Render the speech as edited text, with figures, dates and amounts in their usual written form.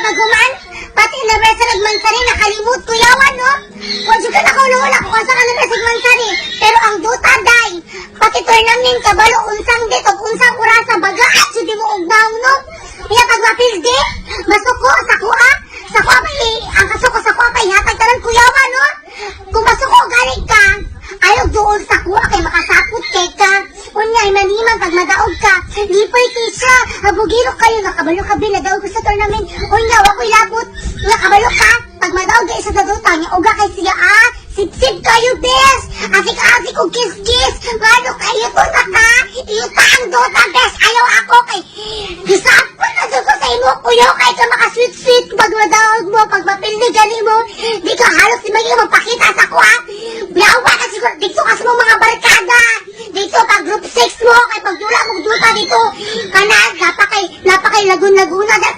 paghuman, pati na sa nagmansari, nakalimot kuyawan, no? Wa jud ka nakaula-ula kung asa ka na sa mansari. Pero ang Dota day, pati tournament kabalo unsang date ug unsang orasa, bagaan jud mo og naong, no? Kaya pag mapildi, masuko sa kuha, sa kuha pa ang kasuko sa kuha pa ihatag tanan kuyawan, no? Kung masuko gani ka, ayaw duol sa kuha kay makasapot kay ka. Unya ay maniman pag madaog ka. Lipay kay siya. Habugiro kayo nakabalo ka bila daog ko sa tournament. Unya wa ko'y labot. Nakabalo ka pag madaog kay sa Dota nya uga kay siya ah. Sip-sip kayo bes. Asik-asik og kiss-kiss. Ngano kayo to na ka? Iyo ta ang Dota bes. Ayaw ako kay gisapot na jud ko sa imo kuyo kay ka maka sweet-sweet pag madaog mo, pag mapildi gani mo. Di ka halos di maging magpakita sa kuha. Yawa ka siguro dito ka sa mga barkada. Dito pag group 6 mo kay pag dula mo dota dito kana napakay napakay lagun-laguna da.